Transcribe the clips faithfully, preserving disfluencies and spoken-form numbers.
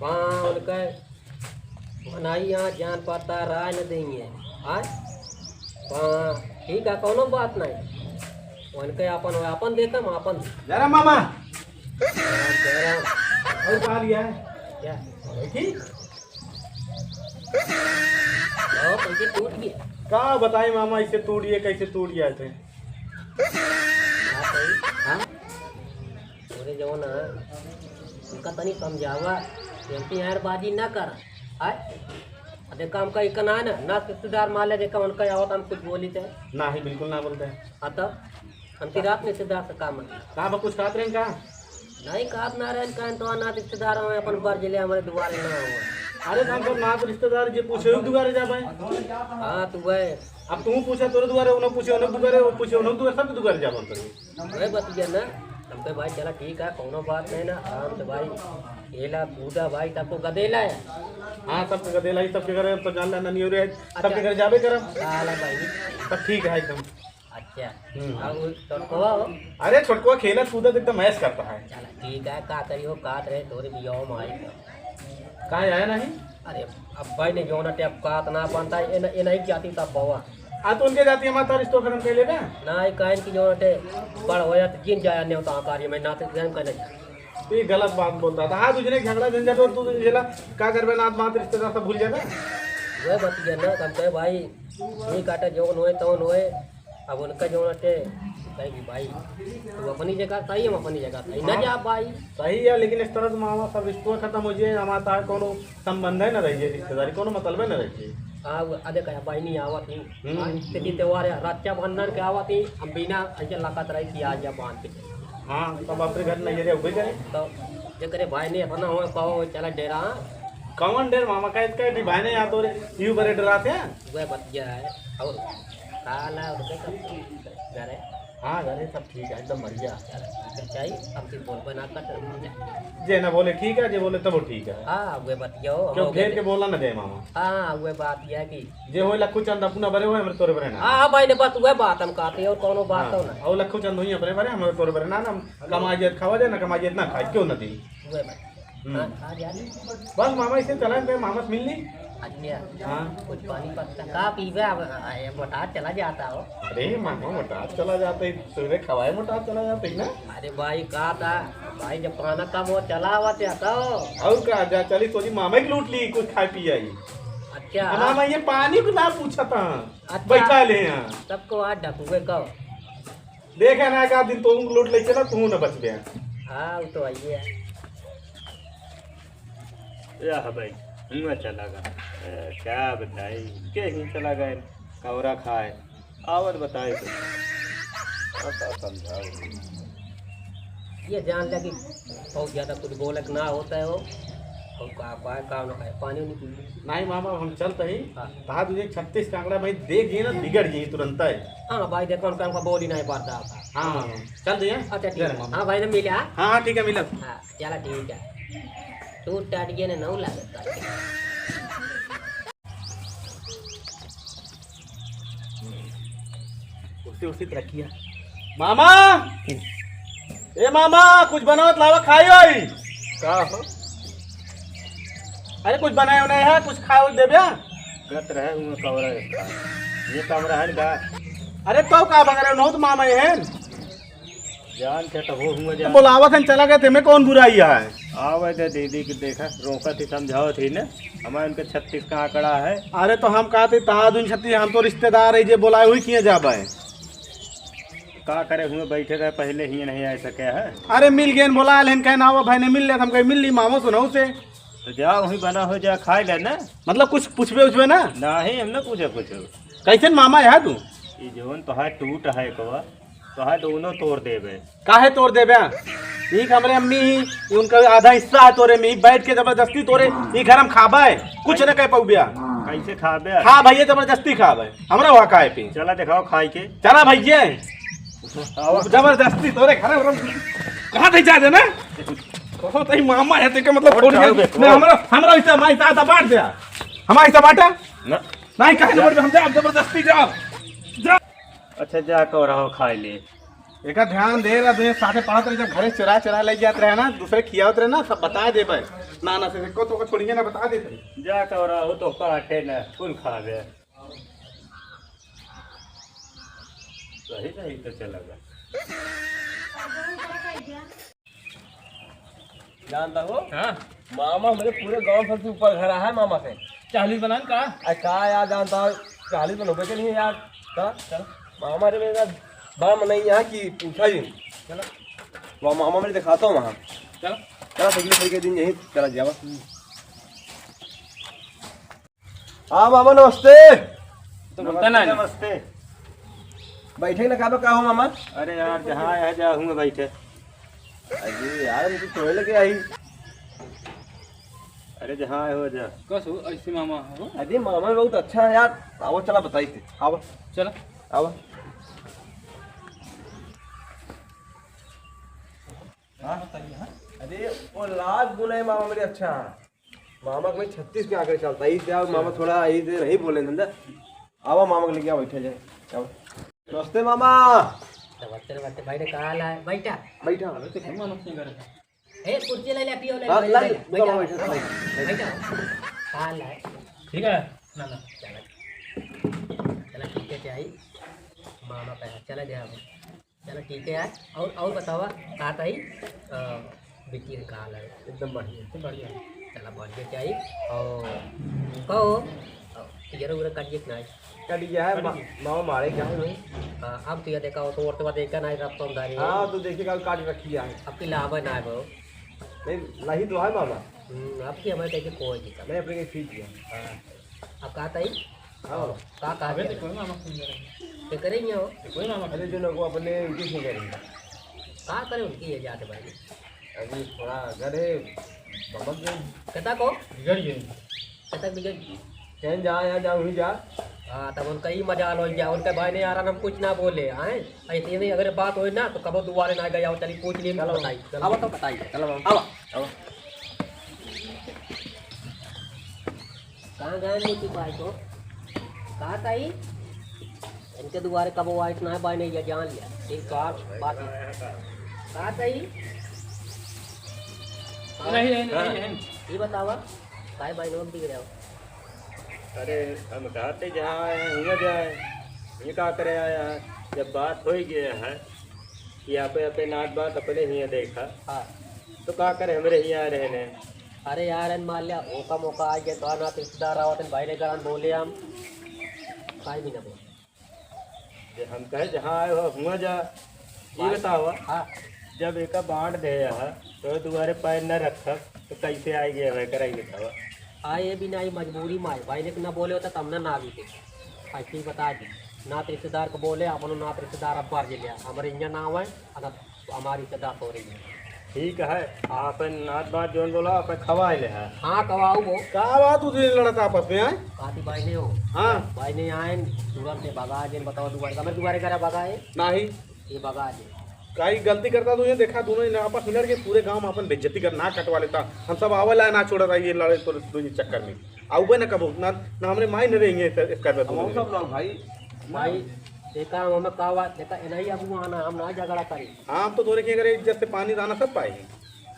हाँ, उनके बनाई यहाँ जान पड़ता राय न देंगे। हाँ, हाँ, ठीक है, कौनो बात नहीं। उनके अपन, अपन देखम, अपन। जरा मामा। हाँ, जरा। और कहा लिया है? क्या? ठीक? ओ, कैसे टूट गया? का बताई मामा, इसे टूट गया, कैसे टूट गया थे? हाँ, सही। हाँ? तोरे जवन है, उनका तनी समझावा, बेइज्जती यार बाजी ना कर। आय? अबे काम का इतना है ना, ना रिश्तेदार मान ले, देखा उनका आवत हम कुछ बोली थे। ना ही, बिल्कुल ना बोलते हैं। हाँ तो, हम की रात में रिश्तेदार से काम है। का बा, कुछ कहत रहे का? नहीं, कहत ना रहे, कहन तो ना रिश्तेदार हो, अपन बर जिले हमारे दुआरे ना हो। अरे तो हम सब ना रिश्तेदार जे पूछे दुआरे जाबे। हाँ, तू है। अब तू पूछा तोरे दुआरे, उन्होंने पूछे उन्होंने दुआरे, वो पूछे उन्होंने दुआरे, सबके दुआरे जाबे हम तो। वही बतिया ना, हम कहे, "भाई, चला ठीक है, कौनो बात नहीं ना, आराम से भाई, खेला कूदा भाई, सबको गदेला है।" हाँ, सबके गदेला ही, सबके घर तो जान लेना नहीं हो रहे, सबके अच्छा। घर जाबे करम। साला भाई। सब ठीक है एकदम। अच्छा। हम्म। अब वो छोटकवा हो? अरे, छोटकवा खेलत कूदत एकदम ऐश करता है। चला ठीक है, का करी हो, कात रहे, तोरे बियाह में आई तो। काहे आया नहीं? अरे, अब भाई ने जौन अटे अब कात ना बनता है, ये न-, ये नहीं जाती तब बवा। आ तो उनके जाती हमारे तार रिश्तो खत्म कर लेबे? ना, ये कहन की जौन अटे बड़ होया तो जिन जाया न्योता आकारी में नाते जन का नहीं। तो ये गलत बात बोलता था। हाँ, तुझने झगड़ा झंझट और तू झेला, का करबे ना, मात रिश्तेदार सब भूल जाबे। वह बतिया ना, हम कहे भाई, ये काटा जौन होए, तौन होए, अब उनका जौन अटे, कहे कि भाई, तू अपनी जगह सही, हम अपनी जगह सही। ना हाँ। जा भाई। सही है, लेकिन इस तरह से मामा सब रिश्तवा खत्म हो जाए, हमारा तार कोनो संबंध है ना रहिए, रिश्तेदारी कोनो मतलब है ना रहिए। हाँ, वो अदे कहे भाई नहीं आवत ही। हम्म। हाँ, खेती त्योहार है, रक्षाबंधन के आवत ही, हम बिना ऐसे लकत रही कि आ जा बांध के। हाँ, तब अपने घर नहीं रहे, उबे करे। तो जे करे भाई नहीं अपना हो, कहो चला डेरा। कौन डेर मामा का इसका भी भाई नहीं आता रे, यू बरे डराते हैं। वह बतिया है। और का हाल है, और कैसा घर है? हाँ, घर है, सब ठीक है, एकदम बढ़िया। चला, ठीक है, चाहिए, हम तो बोलबे ना कर, चल, जा। जे ना बोले ठीक है, जे बोले तब ठीक है। हाँ, वह बतिया हो, क्यों हो गया घेर के। बोला ना जाए मामा। हाँ, वह बात यह है कि जे होए लखू चंद अपना बरे होए, हमरे तोरे बरे ना। हाँ, हाँ, भाई ने बात, वह बात हम कहते हैं, और कोनो बात हाँ, तो ना। और लखू चंद हुई अपने बरे, हमरे तोरे बरे ना, ना, हम कमाई जाए खावा जाए, ना कमाई जाए ना खाए, क्यों ना दी? वह बात। हम्म। हाँ, आ जा। बस मामा इसे चला गए, मामा से मिल ली। अच्छा। हाँ। कुछ पानी पत्ता का पीबे, अब, आ, ये मोटा चला जाता हो। अरे मामा मोटा चला जाते ही, सुबह खवाए मोटा चला जाते ही ना। अरे भाई का था, भाई जब खाना कम हो चला हुआ थे तो। और का जा चली सोची मामा की लूट ली कुछ खाए पी आई। अच्छा। अब मामा ये पानी को ना पूछा था। अच्छा। बैठा ले यहाँ। सबको हाथ ढकूबे कहो। देखे ना, एक आध दिन तो लूट ले चला, तू ना बचबे। हाँ, वो तो आइए है। या भाई, हुआँ चला गा। ए, क्या बताई, के ही चला गए, कौरा खाए। आवत बताए तो। अब का समझाओ? ये जान ले कि बहुत ज्यादा कुछ बोलक ना होता है वो। और का, का, का ना खाए, पानी उनी पी। नहीं मामा, हम चलते ही। हाँ। कहा तुझे छत्तीस कांकड़ा भाई देख गए ना, बिगड़ गए तुरंत है। हाँ भाई, देखो उनका, उनका बोली नहीं पड़ता। हाँ मामा, चल दिया। अच्छा, ठीक जय है। मामा। हाँ भाई, ना मिले, हाँ? हाँ, हाँ, ठीक है, मिलब। हाँ, चला ठीक है। तू टट गए ना, नौ लागत का। कुर्सी उर्सी तो रखिया। मामा! ए मामा, कुछ बनावत लावा खाई होई। का हो? अरे कुछ बनाए उनाए है, कुछ खाए देबे? गत रहे हुए कमरा इसका। ये कमरा है का? अरे तो का बगरे नौ तो मामा ये है। जान के तो हो हुआ तो जान। बोलावत हन चला गए, तेमे कौन बुराई है? आवे दे दीदी के देखा, रोकत ही समझावत ही ने। हमारे इनके छत्तीस का आंकड़ा है। अरे तो हम कहते तहा दुन छत्तीस, हम तो रिश्तेदार है जे बोलाए हुई किए जाबे। का करे हुए बैठे रहे, पहले ही नहीं आ सके है। अरे मिल गए, बोला लेन कहे ना वो भाई ने मिल ले, हम कहे मिल ली मामो सुनाऊ से। तो जा वहीं बना हो जा खाए ले ना। मतलब कुछ पूछबे उछबे ना? नहीं, हम ना पूछे कुछ। कैसे मामा है तू? ये जौन तोहार टूट है को, तोहार दोनों तोड़ देबे। काहे तोड़ देबे? ई हमरे अम्मी ही, ई उनका आधा हिस्सा है तोरे में, ई बैठ के जबरदस्ती तोरे, ई घर हम खाबे, कुछ न कह पउबे। कैसे खाबे? खा भैया, जबरदस्ती खाबे, हमरा वहाँ काहे पे? चला देखाओ खाई के। चला भैया, आओ। जबरदस्ती तोरे घर हम, कहाँ थे जा देना? कहो तई मामा है, तेके मतलब और छोड़ जाओ दे। देखो। नहीं, हमरा, हमरा हिस्सा, हमारा हिस्सा बांट दे, हमारा हिस्सा बांटा। ना। नहीं, काहे ना बांट दे, हम जा, जबरदस्ती जा, जा। अच्छा, जा कौरहो खाए ले। एका ध्यान दे रहा, दुनिया साथे पढ़त रहे, जब घरे चुरा चुरा ले जात रहे ना, दूसरे खियावत रहे ना, सब बता देबे। ना, ना, से को तो छोड़िए ना, बता देते। जा तो रहा, वो तो काटे ना, कुल खावे। सही, सही तो चला गया। जानता हो? हाँ। मामा मेरे पूरे गांव सबसे ऊपर घर है मामा से। चालीस बनान का? अरे का यार जानता हो, चालीस बनोगे के नहीं यार? का? चल। मामा रे मेरा बड़ा मन नहीं यहाँ की पूछा ही नहीं। चलो। वहाँ मामा मेरे दिखाता हूँ वहाँ। चलो। चला, अगले दिन यही चला जावा। हाँ मामा, नमस्ते। तो बोलता ना। नमस्ते। बैठे ना, का बा, का हो मामा? अरे यार, जहाँ आया जा, हूँ बैठे। अरे यार, मुझे सोए लगे आई। अरे जहाँ आए हो, जा। कस हो, ऐसे मामा हो? अरे मामा बहुत अच्छा है यार। आओ, चला बताई थे। आओ। चला। आओ। हाँ, बताइए, हाँ। अरे, वो लाख गुना है मामा मेरे अच्छा। मामा को मैं छत्तीस के आगे चलता है, इससे आप मामा थोड़ा ऐसे नहीं बोले, समझा? आवा मामा को लेके आओ, बैठे जाए। आओ। नमस्ते मामा। नमस्ते, नमस्ते भाई रे, का हाल है? बैठा। बैठा। अबे तो क्यों मामा अपने घर है? ए, कुर्सी ले ले, पियो ले, हाँ, ले, ला ले, ले, ले, बैठा। बैठा, बैठा, बैठा। बैठा। का हाल है? ठीक है। ना, ना। चला। चला, ठीक है, चाहिए। मामा का है। चला जाओ। चलो ठीक है यार, और, और बतावा, का ताई, अ, बिटिया का हाल है? एकदम बढ़िया। एकदम बढ़िया। चला बढ़िया चाहिए। और कहो, अ, पियरो उरो कट गया कि नहीं? कट गया है, मा-, मामा मारे क्या है भाई? हाँ, अब तो ये देखा हो तो और तो बात देखा नहीं, अब तो अंधारी है। हाँ, तो देखिए कल काट रखी है। अब की लाभ है ना वो। नहीं, लाही तो है मामा। हम्म, अब की हमारे कहीं कोई दिक्कत नहीं, अपने कहीं ठीक है। हाँ। अब का ताई? हाँ। का, का अबे दिया तो ना? कोई मामा सुन रहे हैं। के करे ही हो? तो कोई मामा अरे जो लोग अपने इनकी सुन रहे हैं। का करे उनकी ये जात भाई? अभी थोड़ा घर है, बमक गए। कता को? बिगड़ गए। कता बिगड़ गए? कहीं जा, यहाँ जा, वहीं जा। हाँ, तब उनका ही मजाल हो गया। उनका भाई ने यार हम कुछ ना बोले, आए? ऐसे में अगर बात होई ना, तो कबो दुआरे ना गया हो, चली पूछ ली, चलो। बताई, चलो। अब तो बताई, चलो, अब, अब। कहाँ गए मोती भाई को? कहा ताई? इनके दुआरे कबो आइट ना है, भाई ने ये जान लिया। ठीक, बात, बात। कहा ताई? नहीं, नहीं, नहीं, नहीं। ये बतावा, काय भाई लोग बिगड़े हो? अरे, हम कहते जहाँ आए हैं, हुआँ जाए। ये का करे आया है? जब बात हो ही गया है कि आपे, आपे नात बात अपने हियाँ देखा, हाँ। तो का करे हमरे हियाँ रहने? अरे यार, इन मान लिया, ओका मोका आ गया, तो नात रिश्तेदार आवत हैं, भाई ने करान बोले हम, काहे भी ना बोले। जे हम कहे जहाँ आए हो, हुआँ जा। ये बात बतावा, हाँ। जब एका बांट दे यहाँ, तो दुआरे पैर न रखब, तो कैसे आए गए हमें, करा ही बतावा। आए भी नहीं, मजबूरी में आए। भाई ने ना बोले होता, तब ना, ना भी थे। ऐसे ही बता दी, नात रिश्तेदार को बोले, अपनो नात रिश्तेदार अब बार जे लिया। हमारे इंजन ना आवे, अगर हमारी रिश्तेदार हो रही है। ठीक है, आपन नात बात जोन बोला, आपन खवाए ले है। हाँ, खवाऊ वो। का बात उधर लड़त आपस में, आए? काती भाई ने हो। हाँ। भाई ने आए, तुरंत ने भगा, जिन बताओ, दुआरे, हमें दुआरे करा भगा है। नहीं। ये भगा दे। काई गलती करता तो ये देखा, दोनों ने आपस में लड़ के पूरे गांव में अपन बेइज्जती कर ना कटवा लेता। हम सब आवल आए ना छोड़ रहा ये लड़े तो दोनों चक्कर में। आउबे ना कबो, ना, ना हमरे माई न रही है इस, इस कर में हम दोनों सब लोग भाई। भाई, देखा हम हमें का बात, देखा, इन्हीं अब वहाँ ना, हम ना झगड़ा करी। हाँ, हम तो तोरे के अगर इज्जत से पानी दाना सब पाए हैं।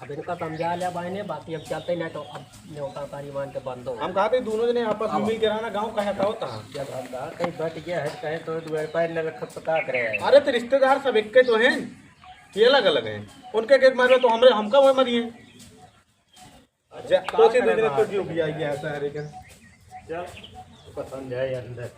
अब इनका समझा लिया भाई ने, बाकी अब चलते नहीं तो अब न्योता तारी मान के बंद हो। हम कहा थे दोनों जने आपस में अब मिल के रहना, गाँव का हटाओ तहाँ। जब हम कहा कहीं बट गया है, कहे तो दुआरे पैर न रखब तो का करे? अरे तो रिश्तेदार सब एक के तो हैं, ये अलग अलग हैं। उनके के मारे तो हमरे, हमका वो मरिए। अच्छा, जा, का तो से करे दे दे बात? तो जो भी आ गया है सारे का। चल, पसंद है अंदर।